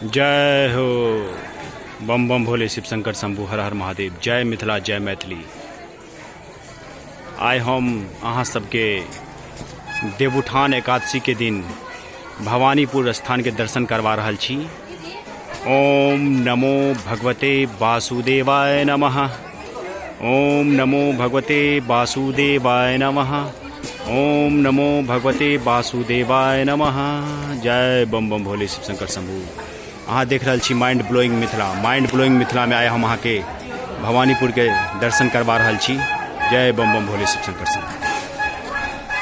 जय हो बम बम भोले शिव शंकर शंभू हर हर महादेव। जय मिथिला, जय मैथिली। आइ हम अहाँ सबके देवउठान एकादशी के दिन भवानीपुर स्थान के दर्शन करवा रहल छी। ओम नमो भगवते वासुदेवाय नमः। ओम नमो भगवते वासुदेवाय नमः। ओम नमो भगवते वासुदेवाय नमः। जय बम बम भोले शिव शंकर शंभू। अहाँ देख रहल छी mind blowing Mithila. Mind blowing Mithila में आइ हम अहाँके भवानीपुर के दर्शन करवा रहल छी। जय बम बम भोले शिव शंकर शंभू।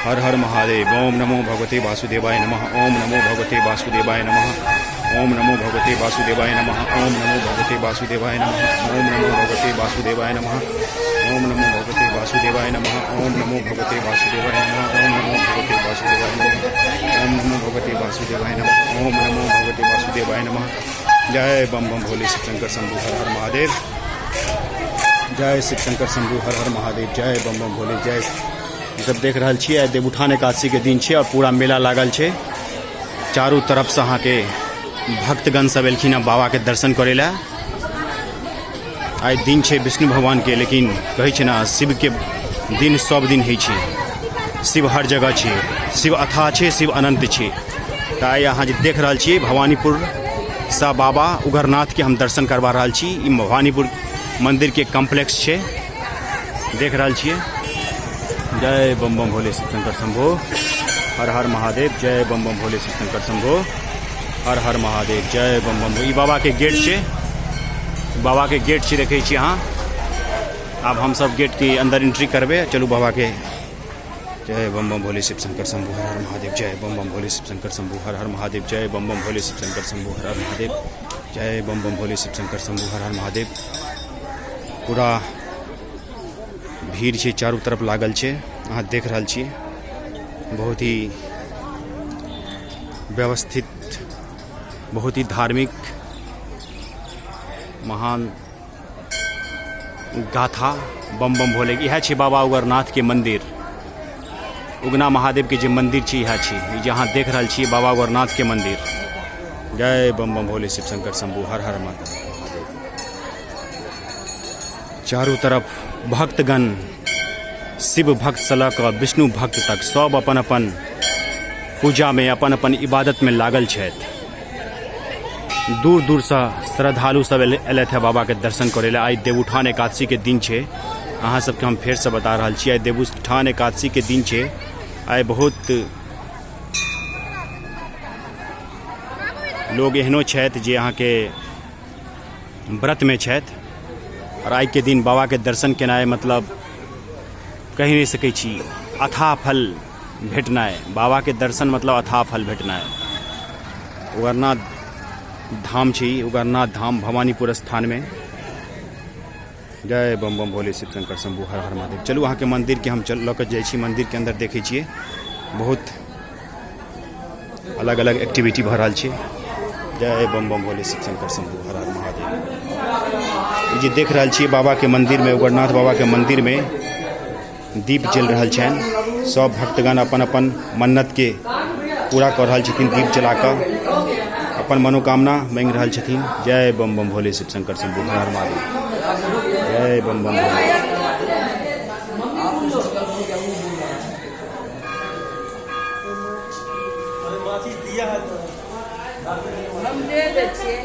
हर हर महादेव। ओम नमो भगवते वासुदेवाय नमः। ओम नमो भगवते वासुदेवाय नमः। ओम नमो भगवते वासुदेवाय नमः। ओम नमो भगवते वासुदेवाय नमः। ओम नमो भगवते वासुदेवाय नमः। ओम नमो भगवते वासुदेवाय नमः। ओम नमो भगवते वासुदेवाय नमः। ओम नमो भगवते वासुदेवाय नमः। ओम नमो भगवते वासुदेवाय नमः। ओम नमो भगवते वासुदेवाय नमः। जय बम बम भोले शिव शंकर शंभू हर हर महादेव। जय शिव शंकर शंभू हर हर महादेव। जय बम बम भोले जय। ई सब देख रहल छियै, आइ देवउठान एकादशी के दिन छै और पूरा मेला लागल छै। चारू तरफ से अहाँके भक्तगण सब एलखिन हँ बाबा के दर्शन करै लए। आइ दिन छै विष्णु भगवान के, लेकिन कहै छै ने शिव के दिन सब दिन होइ छै। शिव हर जगह छै, शिव अथाह छै, शिव अनंत छै। तऽ आइ अहाँ जे देख रहल छियै भवानीपुर सँ बाबा उग्रनाथ के हम दर्शन करवा रहल छी। ई भवानीपुर मंदिर के कॉम्प्लेक्स छै, देख रहल छियै। जय बम बम भोले शिव शंकर शंभो हर हर महादेव। जय बम बम भोले शिव शंकर शंभो हर हर महादेव। जय बम बम। ई बाबा के गेट छै, बाबा के गेट छै, देखै छी अहाँ। आब हम सब गेट के अंदर एंट्री करबै। चलू बाबा के। जय बम बम भोले शिव शंकर शंभु हर हर महादेव। जय बम बम भोले शिव शंकर शंभु हर हर महादेव। जय बम बम भोले शिव शंकर शंभु हर हर महादेव। जय बम बम भोले शिव शंकर शंभु हर हर महादेव। पूरा भीड़ छै, चारू तरफ लागल छै, अहाँ देख रहल छी। बहुत ही व्यवस्थित, बहुत ही धार्मिक महान गाथा बम बम भोले। इएह छै बाबा उग्रनाथ के मंदिर, उगना महादेव के जे मंदिर छै इएह छै। ई जे अहाँ देख रहल छियै बाबा उग्रनाथ के मंदिर। जय बम बम भोले शिव शंकर शंभू हर हर महादेव। चारू तरफ भक्तगण, शिव भक्त से लऽ कऽ विष्णु भक्त तक सब अपन अपन पूजा में, अपन अपन इबादत में लागल छथि। दूर दूर से श्रद्धालु सब एलथि है बाबा के दर्शन करे ला। आइ देवउठान एकादशी के दिन छै, अहाँ सबके हम फेर से बता रहल छी। आइ देवउठान एकादशी के दिन छै। आइ बहुत लोग एहनो छथि जे अहाँके व्रत में छथि और आइ के दिन बाबा के दर्शन केनाइ मतलब कहि नहीं सकै छी, अथाह फल भेटनाइ। बाबा के दर्शन मतलब अथाह फल भेटनाइ। उगरनाथ धाम छी, उगरनाथ धाम भवानीपुर स्थान में। जय बम बम भोले शिव शंकर शंभू हर हर महादेव। चलू अहाँके मंदिर के हम चल लऽ कऽ जाइ छी, मंदिर के अंदर देखै छियै बहुत अलग अलग एक्टिविटी भऽ रहल छै। जय बम बम भोले शिव शंकर शंभू हर हर महादेव। ई जे देख रहल छियै बाबा के मंदिर में, उग्रनाथ बाबा के मंदिर में दीप जल रहल छनि। सब भक्तगण अपन अपन मन्नत के पूरा कऽ रहल छथिन, दीप जला कऽ अपन मनोकामना मांगि रहल छथिन। जय बम बम भोले शिव शंकर शंभू हर हर महादेव। जय बम बम भोले। हम दे दै छियै।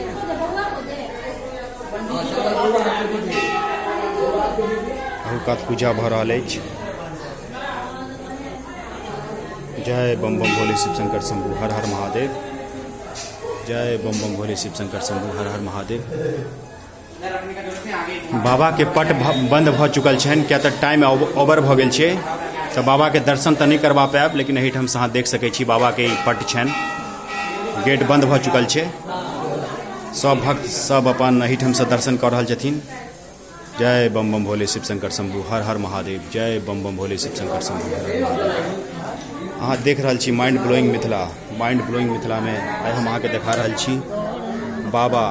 अहू कात पूजा भऽ रहल अछि। जय बम बम भोले शिव शंकर शंभू हर हर महादेव। जय बम बम भोले शिव शंकर शंभू हर हर महादेव। बाबा के पट बंद भऽ चुकल छनि, किया तऽ टाइम ओवर भऽ गेल छै, तऽ बाबा के दर्शन तऽ नहि करबा पायब, लेकिन एहिठामसँ अहाँ देख सकै छी बाबा के ई पट छनि। गेट बंद भऽ चुकल छै। सब भक्त सब अपन एहिठामसँ दर्शन कऽ रहल छथिन। जय बम बम भोले शिव शंकर शंभू हर हर महादेव। जय बम बम भोले शिव शंकर शंभू हर हर महादेव। अहाँ देख रहल छी mind blowing Mithila. Mind blowing मिथिलामे आइ हम अहाँके देखा रहल छी बाबा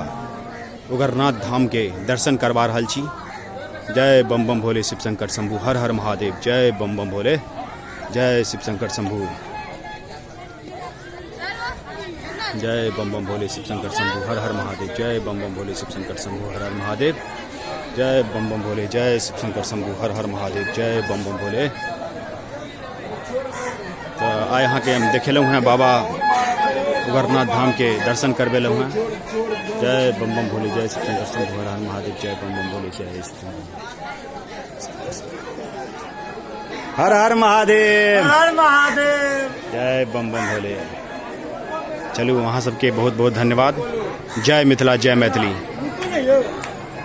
उग्रनाथ धाम के दर्शन करवा रहल छी। जय बम बम भोले शिव शंकर शंभू हर हर महादेव। जय बम बम भोले, जय शिव शंकर शंभू। जय बम बम भोले शिव शंकर शंभु हर हर महादेव। जय बम बम भोले शिव शंकर शंभु हर हर महादेव। जय बम बम भोले जय शिव शंकर शंभु हर हर महादेव। जय बम बम भोले। तऽ आइ अहाँके हम देखेलहुँ हेँ, बाबा उग्रनाथ धामके दर्शन करबेलहुँ हेँ। जय बम बम भोले जय शिव शंकर शंभु हर हर महादेव। जय बम बम भोले जय शिव हर हर महादेव। हर महादेव। जय बम बम भोले। चलू, अहाँ सबके बहुत बहुत धन्यवाद। जय मिथिला, जय मैथिली।